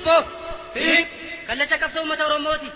Hippo. Hip. Kallacha qabsoo uummata Oromooti.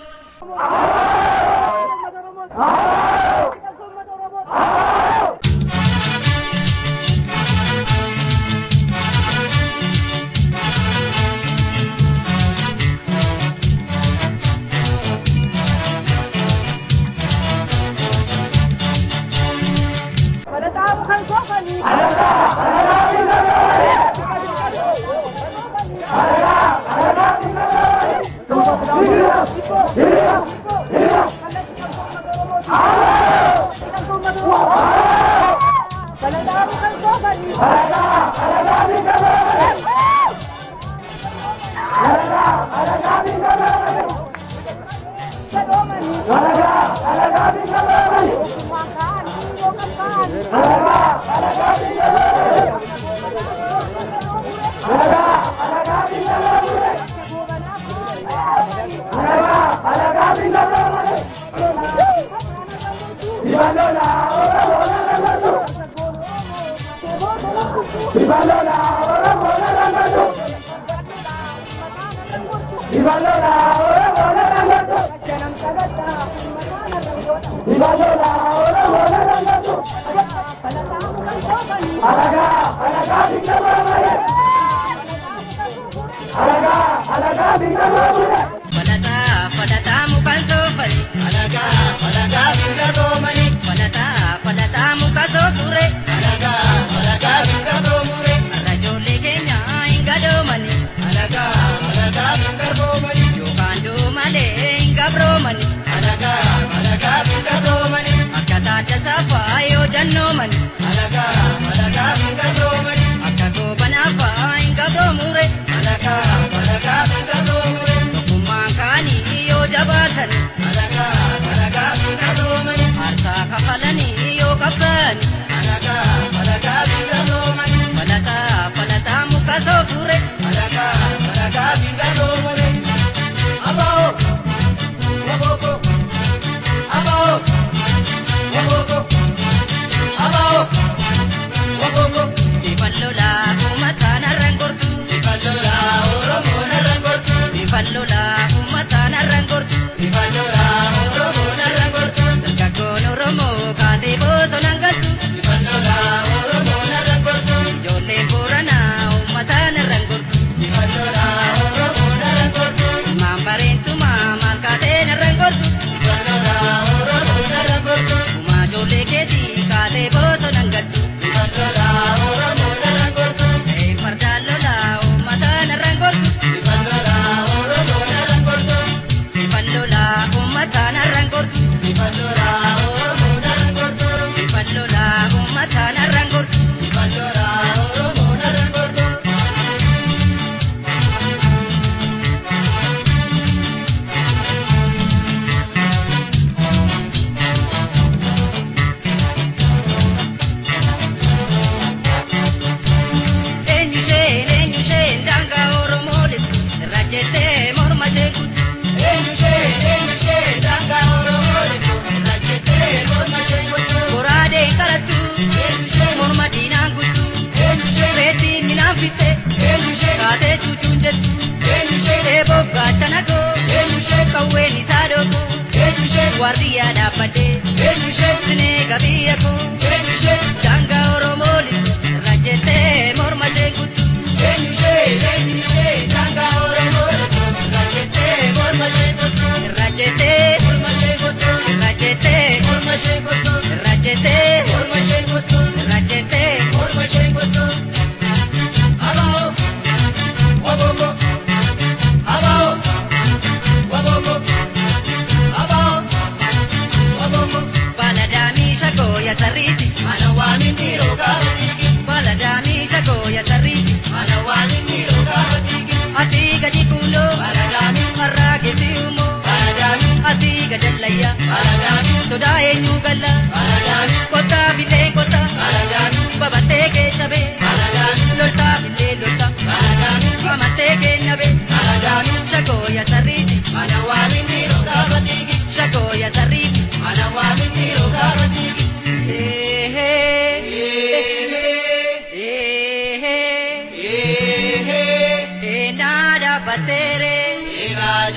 Hey, hey, hey, hey, hey,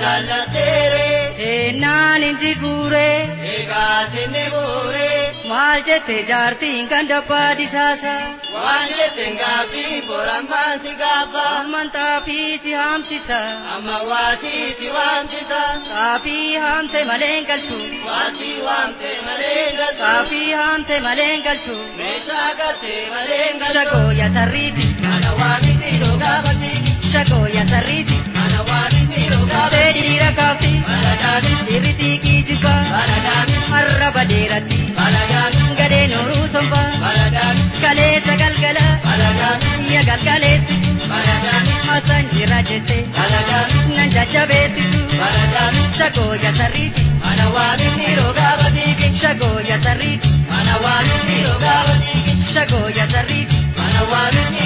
Jaallateere. Eenaan injiguure. Egaa sinni buure. Maal jette jaartiin kan dabbaa disaasa? Waan jetteen gaaffii borammaan si gaafa. Amman xaafii si haamsisa. Amma waatii si waamsisa. Xaafii haamte malee hin galchu. Waatii waamte malee hin galchu. Xaafii haamte malee hin galchu. Meeshaa galtee malee hin galchu. Shagooya sarriiti. Mana waamiti rogaabati. Shagooya sarriiti. Mana waamiti rogaabati. Seediira kaafti. Baladaami. Dhiirri xiiqii jibba. Baladaami. Arraba dheeratti. Baladaami. Gadheen horuu somba. Baladaami. Kaleessa galgala. Baladaami. Ya galgaleessitu. Baladaami. Masaan jira jette. Baladaami. Nan jajjabeessitu. Baladaami. Shagooya sarriiti. Mana waamiti rogaabati. Shagooya sarriiti. Mana waamiti rogaabati. Shagooya sarriiti. Mana waamiti